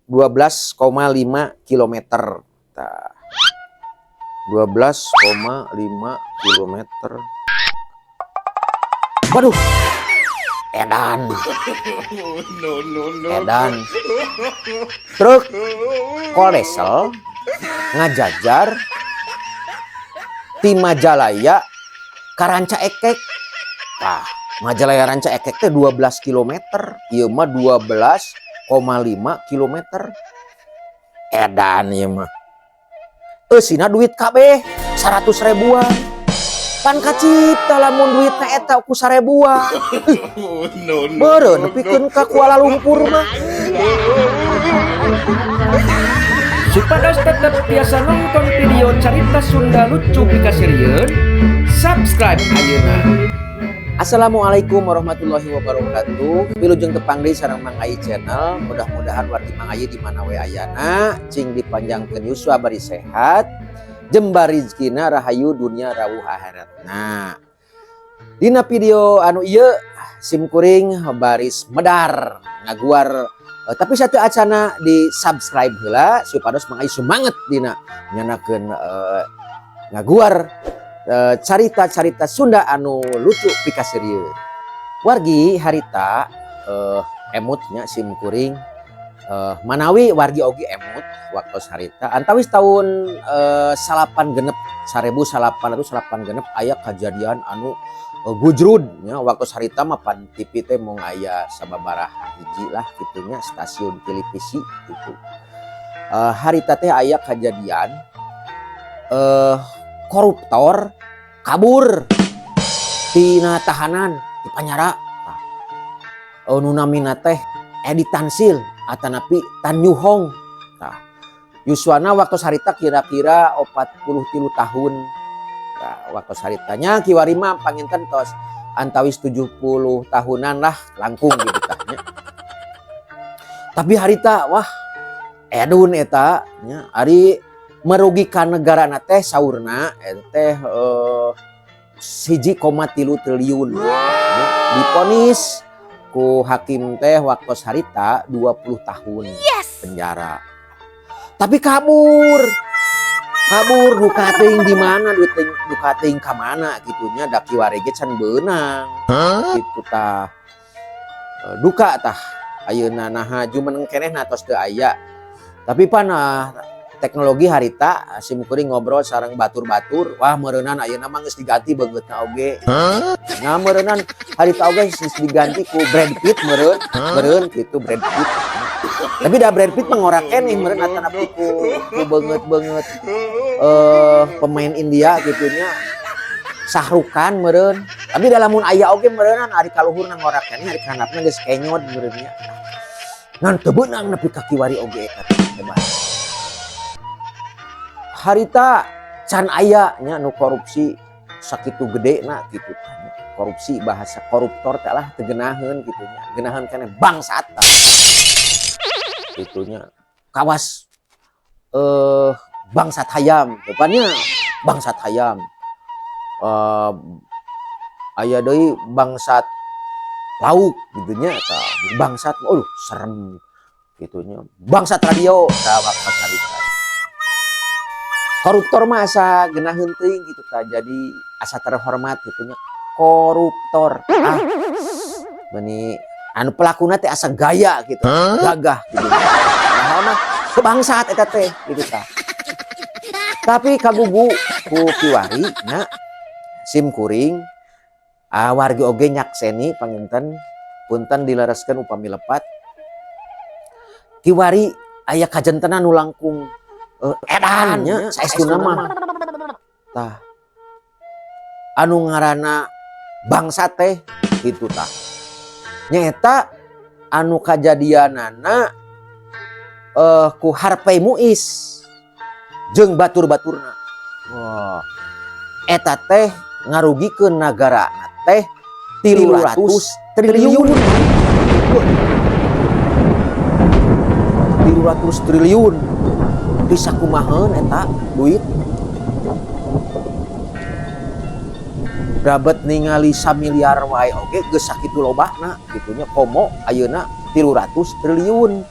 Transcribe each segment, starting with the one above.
12,5 km. Tah. 12,5 km. Waduh. Edan. No, no, no. Edan. Truk kolesel ngajajar ti Majalaya ka Rancaekek. Tah, Majalaya Rancaekek teh 12 km. Ieu mah 12,5 km. Edan ieu mah. Eusina duit kabeh 100 ribuan. Pan kacipta lamun duitna eta ku sarebuan. No, no. Beureun nepikeun ka Kuala Lumpur mah. Supados tetep tiasa nonton video carita Sunda lucu pikaseurieun, subscribe ayeuna. Assalamualaikum warahmatullahi wabarakatuh. Wilujeng tepang deui sareng Mang Ayi Channel. Mudah-mudahan wargi Mang Ayi di mana we ayana, cing dipanjangkeun yuswa bari sehat, jembar rizkina, rahayu dunia rawuh akhirat. Nah, dina video anu ieu sim kuring baris medar ngaguar, tapi sateuacana di subscribe heula supados Mang Ayi semangat dina nyanakeun ngaguar carita-carita Sunda anu lucu pikaseurieun. Wargi, harita emutnya sim kuring, manawi wargi oge emut waktu harita antawis tahun salapan genep 1886 aya kejadian anu gujrud nya. Waktu harita mah pan TV teh mung aya sababaraha hiji lah kitunya, stasiun televisi gitu. Harita teh aya kejadian koruptor kabur tina tahanan di panyara. Tah, nu namina teh Edi Tansil atanapi Tan Yuhong. Tah, yuswana waktu harita kira-kira 43 tahun. Tah, waktu haritanya kiwari mah panginten tos antawis 70 tahunan lah langkung gitu tah nya. Tapi harita wah edun eta nya, ari merugikan negara teh saurna eta teh 1,3 triliun nya. Diponis ku hakim teh waktu harita 20 tahun penjara. Tapi kabur. Kabur duka teuing di mana duit teuing, duka teuing ka mana gitunya, da kiwari ge can beunang. Gitu tah. Duka tah ayeuna naha jumeneng keneh na tos teu aya. Tapi pan teknologi harita sim kuring ngobrol sareng batur-batur, wah meureunan ayeuna mah geus diganti beungeutna oge. Nah, meureunan harita oge geus diganti ku Brad Pitt meureun, meureun kitu Brad Pitt. Tapi da Brad Pitt mah ngora keneh meureun atanapi ku beungeut-beungeut pemain India gitunya. Shah Rukh Khan meureun. Tapi da lamun aya oge meureunan ari kaluhurna ngora keneh, ari kahandapna geus kenyot meureun nya. Ngan teu beunang nepi ka kiwari oge eta hebat. Harita can aya nya nu korupsi sakitu gedena kitu tah nya. Korupsi bahasa koruptor teh lah teu geunaheun kitu nya. Geunaheun keneh bangsat tah. Kitu nya. Kawas bangsat hayam, depannya bangsat hayam. Aya deui bangsat lauk gitu nya tah. Bangsat, aduh serem kitu nya. Bangsat radio tah waktu harita. Koruptor mah asa geunaheun teuing gitu tah, jadi asa terhormat gitu nya. Koruptor. Ah, meuni anu pelakuna teh asa gaya gitu, gagah gitu. Padahal mah kebangsat eta teh gitu tah. Tapi kagugu ku kiwari nya sim kuring, wargi oge nyakseni panginten, punten dilereskeun upami lepat. Kiwari aya kajentenan nu langkung edan nya saestuna mah. Tah, anu ngaranna bangsa teh kitu tah. Nyaeta anu kajadianana ku Harvey Muiz jeung batur-baturna. Wah, eta teh ngarugikeun nagara teh 300 triliun. Wah. 300 triliun. Bisa kumaheun eta duit? Brabet ningali samiliar wae oge geus sakitu lobana gitunya, komo ayeuna 300 triliun.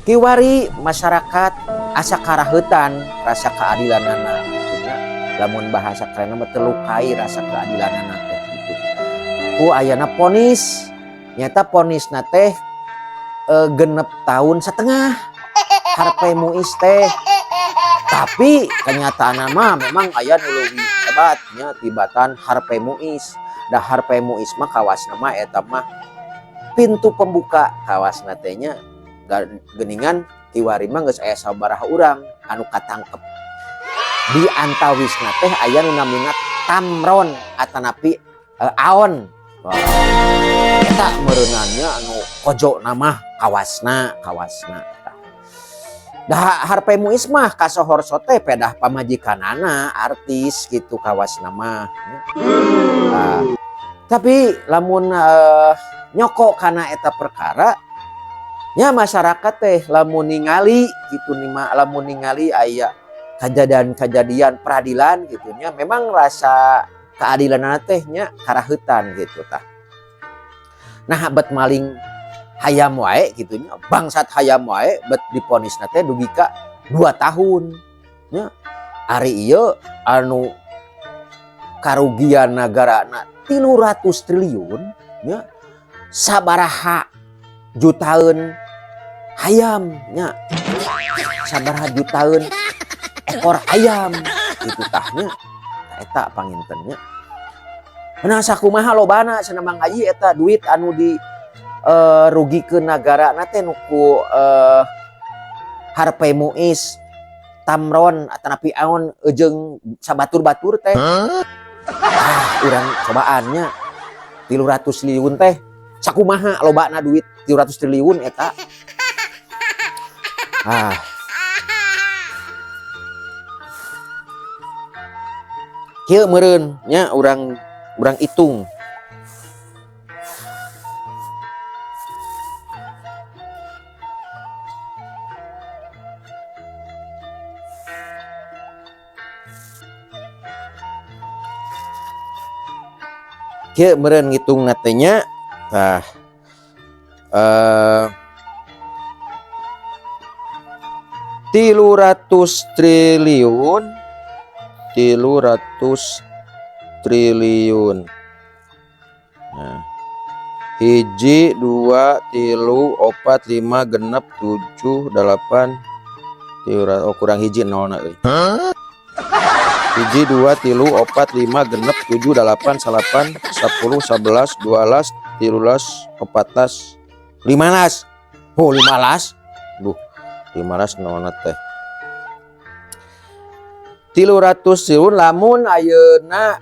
Kiwari masyarakat asa karaheutan rasa keadilanana gitu nya. Lamun bahasa kerenna mah terlukai rasa keadilanana teh gitu. Ku ayana vonis, nyata vonisna teh 6,5 tahun Harvey Muis teh. Tapi kenyataanna mah memang aya nu leuwih hebat nya tibatan Harvey Muis. Da Harvey Muis mah kawasna mah eta mah pintu pembuka kawasna teh nya. Geningan kiwari mah geus aya sabaraha urang anu katangkep. Di antawisna teh aya nu namina Tamron atanapi Aon. Wah, eta meureunannya anu kojo nama kawasna kawasna. Dah Harvey Muis mah kasohor sote pedah pamajikanana artis gitu kawasna mah. Nah, tapi lamun nyoko kana eta perkara nya, masyarakat teh lamun ningali gitu nih, lamun ningali aya kejadian-kejadian peradilan gitu nya, memang rasa keadilan teh nya karaheutan gitu tah. Nah, bet maling hayam wae gitu nya, bangsat hayam wae bet diponisna teh dugi ka 2 tahun nya. Ari ieu anu karugian nagarana 300 triliun nya, sabaraha jutaeun hayam nya, sabaraha jutaeun ekor ayam gitu tah nya. Eta panginten nya. Nah, sakumaha lobana cenah Mang Ayi eta duit anu di rugikeun nagara teh nu ku Harvey Muis, Tamron atanapi Aon jeung sabatur-batur teh. Ah, urang cobaan nya, 300 triliun teh sakumaha lobana duit 300 triliun eta. Ah. Kieu meureun nya, urang urang hitung. Kieu meureun ngitungna teh nya. Tah, 300 triliun, 300 triliun. Nah, 1, 2, 3, 4, 5, 6, 7, 8, oh kurang hiji nolna euy. 1, 2, 3, 4, 5, 6, 7, 8, 9, 10, 11, 12, 13, 14, 15. Oh, 15. Duh, 15 nolna teh. 300 triliun lamun ayeuna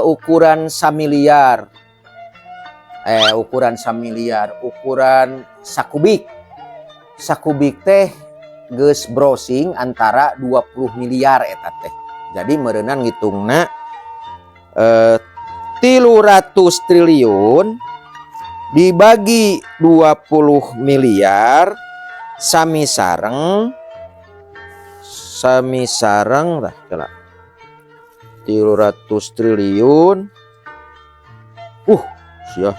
ukuran samiliar. Ukuran samiliar, ukuran sakubik. Sakubik teh geus browsing antara 20 miliar eta teh. Jadi meureunan ngitungna 300 triliun dibagi 20 miliar sami sareng lah kela 300 triliun, sia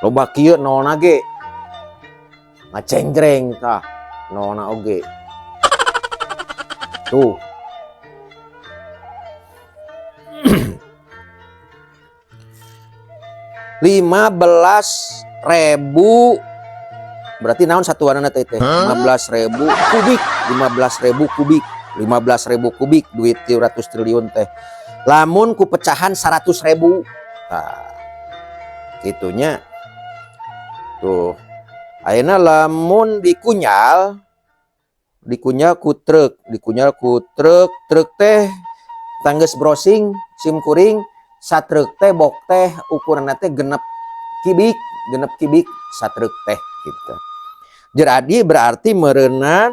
loba kieu nolna ge ngacenggreng tah nolna oge tuh. 15.000 berarti naon satuanana teh teh 15.000 kubik, 15.000 kubik, 15.000 kubik duit 300 triliun teh lamun ku pecahan 100.000. Nah, gitunya tuh. Ayeuna lamun dikunyal, dikunyal ku truk, dikunyal ku truk, truk teh tangges browsing sim kuring satruk teh bok teh ukuranna teh 6 kibik, 6 kibik satruk teh gitu. Jadi berarti meureunan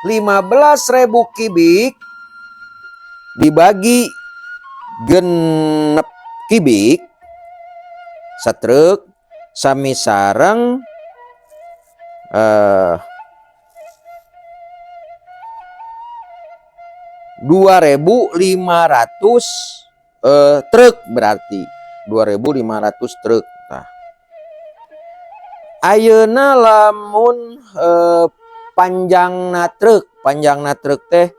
15.000 kubik dibagi 6 kibik satruk sami sareng 2.500 truk, berarti 2.500 truk. Nah. Ayeuna lamun panjangna truk, panjangna truk teh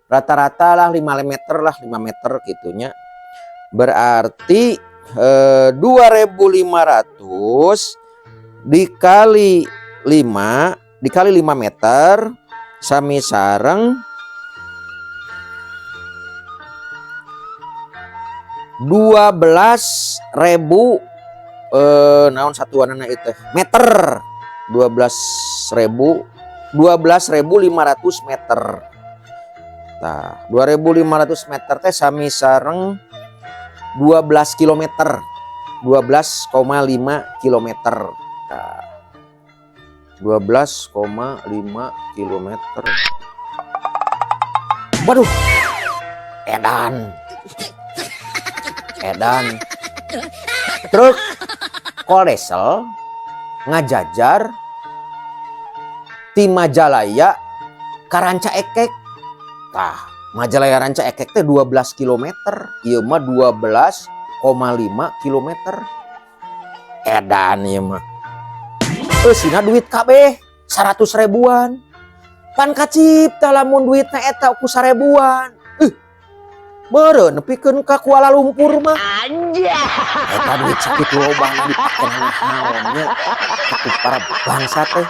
rata-rata lah 5 meter lah, 5 meter gitunya. Berarti 2500 dikali 5 dikali 5 meter sami sareng 12.000, naon satuanana itu meter, 12.000, 12.500 meter. Tah, 2.500 meter teh sami sareng 12 kilometer, 12,5 kilometer. Tah, 12,5 kilometer. Waduh, edan edan, truk kolesel ngajajar ti Majalaya ka Rancaekek. Tah, Majalaya Rancaekek teh 12 kilometer, ieu mah 12,5 kilometer. Edan ieu mah. Eusina duit kabeh 100 ribuan. Pan kacipta lamun duitna eta ku sarebuan. Meureun nepikeun ka Kuala Lumpur mah. Eta duit sakitu lobana dipake naon nya. Ku para bangsa teh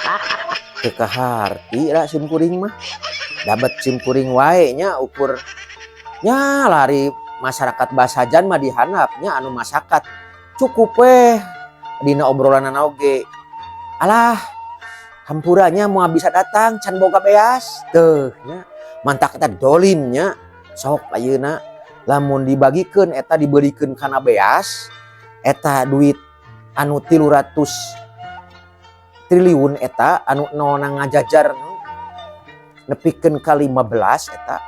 teu kaharti da sim kuring mah. Dabet sim kuring wae nya, ukur nya lari masyarakat Basajan mah dihandap nya, anu masakat cukup weh dina obrolanana oge. Alah, hampura nya, moal bisa datang, can boga beas teuh nya. Mantak eta dolim nya. Sok ayeuna lamun dibagikeun eta, dibelikeun kana beas eta duit anu 300 triliun eta anu nolna ngajajar nepikeun ka 15, eta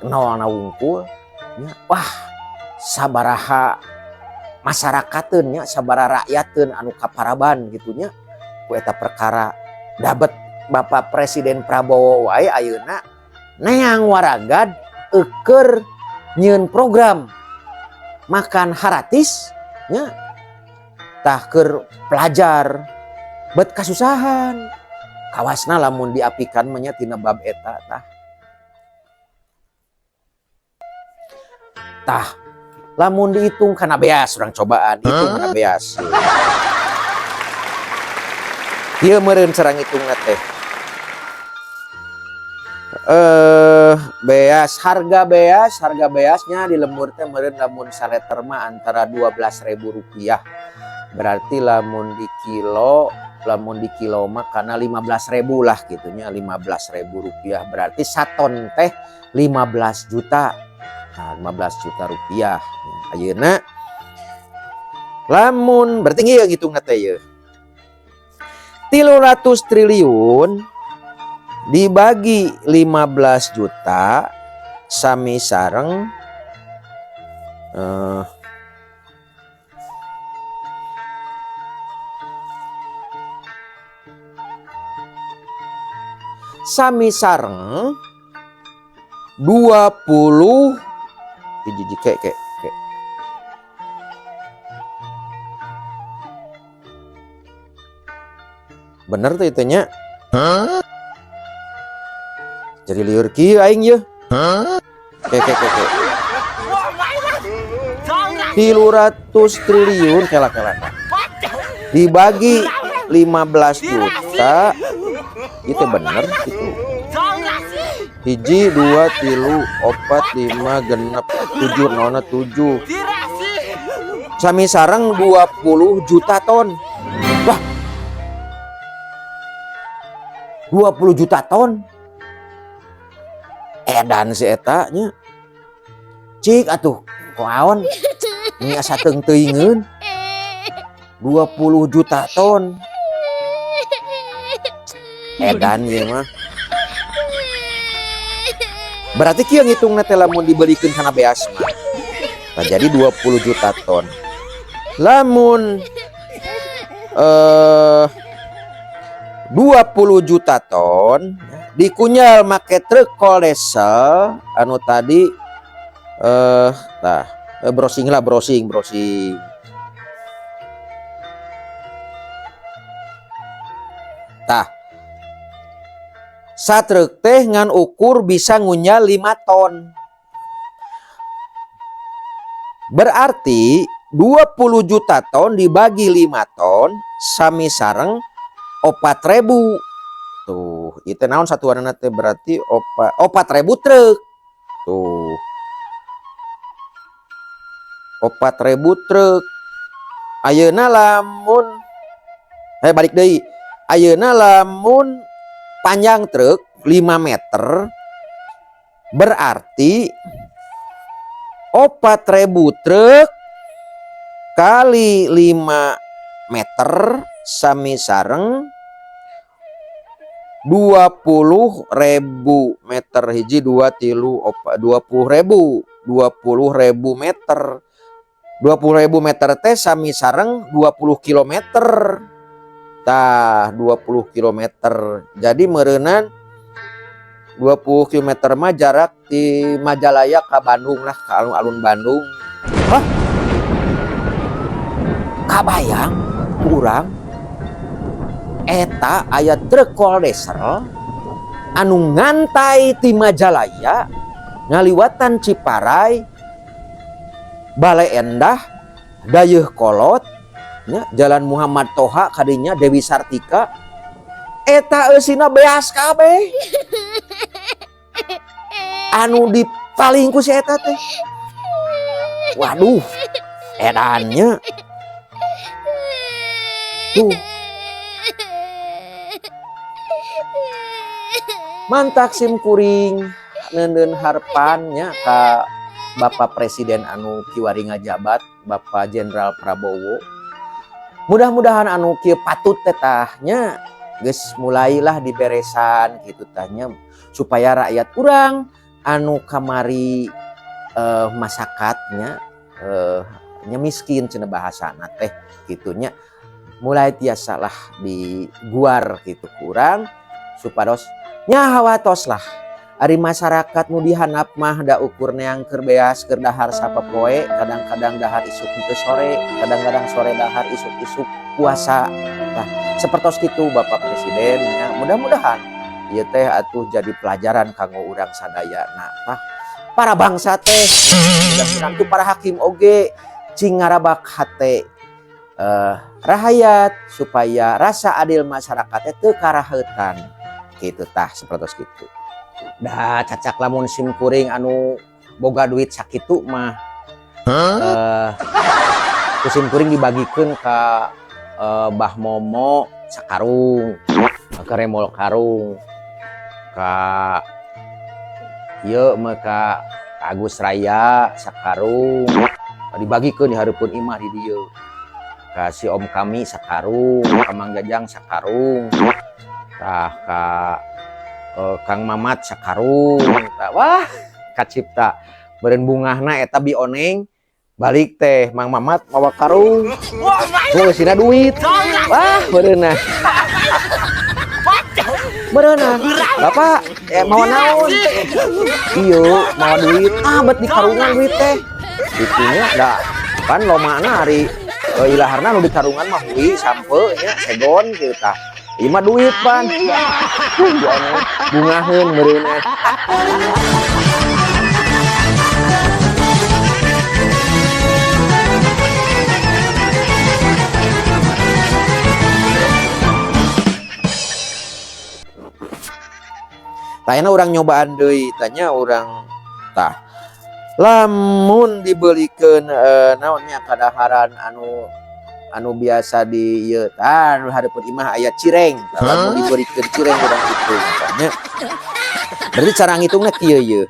nolna wungkul nya. Wah, sabaraha masyrakateun nya, sabaraha rakyateun anu kaparaban gitu nya ku eta perkara. Dabet Bapak Presiden Prabowo wae ayeuna neang waragad eukeur nyieun program makan haratis nya. Tah, keur pelajar bet kasusahan kawasna lamun diapikan mah nya tina bab eta. Tah, tah, lamun dihitung kana beas, urang cobaan hitung kana beas. Ieu meureun cara ngitungna teh. Beas, harga beas, harga beasnya di lembur teh meureun lamun saliter mah antara 12.000 rupiah. Berarti lamun di kilo mah karena 15.000 lah gitunya, 15.000 rupiah. Berarti saton teh 15 juta. Nah, 15 juta rupiah. Ayeuna lamun berarti ieu ngitungna teh ieu. 300 triliun dibagi 15 juta sami sareng sami sareng 20 hiji ke ke ke bener tuh itunya. Jadi lieur kieu aing ye. Ke ke ke ke 300 triliun, kela kela, dibagi 15 juta itu bener gitu. 1, 2, 3, 4, 5, 6, 7, 0, 7 sami sareng 20 juta ton. Wah, 20 juta ton, edan si eta nya. Cik atuh kuaon ini asa teung-teuingeun 20 juta ton, edan ieu mah. Berarti kieu ngitungna teh lamun dibelikeun kana beas mah. Nah, jadi 20 juta ton. Lamun 20 juta ton dikunyal make truk kolesel anu tadi, tah, browsing lah, browsing, browsing. Tah, satruk teh ngan ukur bisa ngunjal 5 ton. Berarti 20 juta ton dibagi 5 ton sami sareng 4.000. Tuh, itu naon satuanna teh, berarti 4.000 truk. Tuh. 4.000 truk. Ayeuna lamun balik deui. Ayeuna lamun panjang truk 5 meter berarti 4.000 truk kali 5 meter sami sareng 20.000 meter, hiji dua tilu opat, 20.000, 20.000 meter. 20.000 meter teh sami sareng 20 kilometer. Tah, 20 kilometer. Jadi meureunan 20 kilometer mah jarak di Majalaya ka Bandung lah, ka alun-alun Bandung. Hah? Kabayang kurang eta aya truk diesel anu ngantai ti Majalaya ngaliwatan Ciparay, Baleendah, Dayeuhkolot, nya, Jalan Muhammad Toha kadinya Dewi Sartika, eta eusina beas kabeh. Anu dipaling ku si eta teh. Waduh, edannya. Tuh. Mantak sim kuring neundeun harpannya ka Bapak Presiden anu kiwari ngajabat, Bapak Jenderal Prabowo. Mudah-mudahan anu kieu patut teh tah nya geus mulailah diberesan kitu tah nya, supaya rakyat urang anu kamari masakatnya nya miskin cenah bahasana teh kitu nya, mulai tiasalah diguar kitu kurang supados nya hawatos lah. Ari masyarakat nu dihandap mah da ukur neang keur beas keur dahar sapopoe, kadang-kadang dahar isuk henteu sore, kadang-kadang sore dahar isuk-isuk puasa. Tah, sapertos kitu Bapak Presiden nya, mudah-mudahan ieu teh atuh jadi pelajaran kanggo urang sadayana. Tah, para bangsa teh mudah-mudahan tuh para hakim oge cing ngarabak hate rahayat supaya rasa adil masyarakat teh teu karaheutan kitu tah, sapertos kitu. Dah cacak lamun sim kuring anu boga duit sakitu mah, ku sim kuring dibagikeun ka Bah Momo sakarung, ka Remol karung, ka ieu mah ka Agus Raya sakarung, dibagikeun di hareupeun imah di dieu. Ka si om kami sakarung, ka Mang Jajang sakarung, tah ka Kang Mamat sakarung, tah wah kacipta beureun bungahna eta bi oneng balik teh Mang Mamat mawa karung. Gua eusina duit. Wah, beureunah. Beureunah. Bapak, mawa naon? Ieu mawa duit. Ah, bet di karungan duit teh. Itunya da kan lomana ari ilaharna nu di karungan mah hui sampe nya segon kieu tah. Ieu mah duit pan. Bungaheun meureunna. Tayana urang nyobaan deui, tanya urang tah. Lamun dibelikeun naonnya kadaharan anu biasa di ieu tah anu hareupeun imah aya cireng. Tah, lamun dibelikeun cireng urang hitung tanya. Berarti cara ngitungna kieu ieu.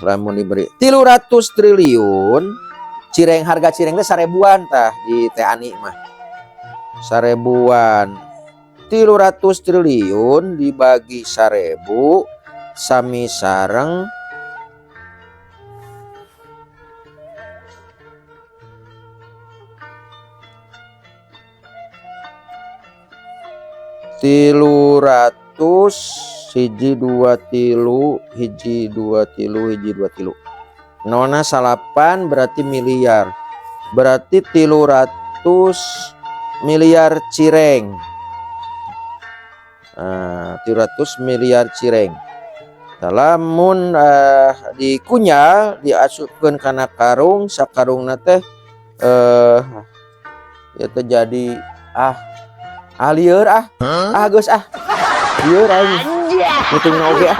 Lamun diberi 300 triliun cireng, harga cireng teh 1000-an tah di Teh Ani mah. 1000-an. 300 triliun dibagi 1000 sami sareng 300 hiji dua tilu hiji dua tilu hiji dua tilu nona salapan berarti miliar, berarti 300 miliar cireng. 300 miliar cireng. Tah, lamun dikunyah, diasupkeun kana karung, sakarungna teh ya teh jadi ah lieur ah. Ah, geus ah. Lieur aing. Ngitungna oge ah.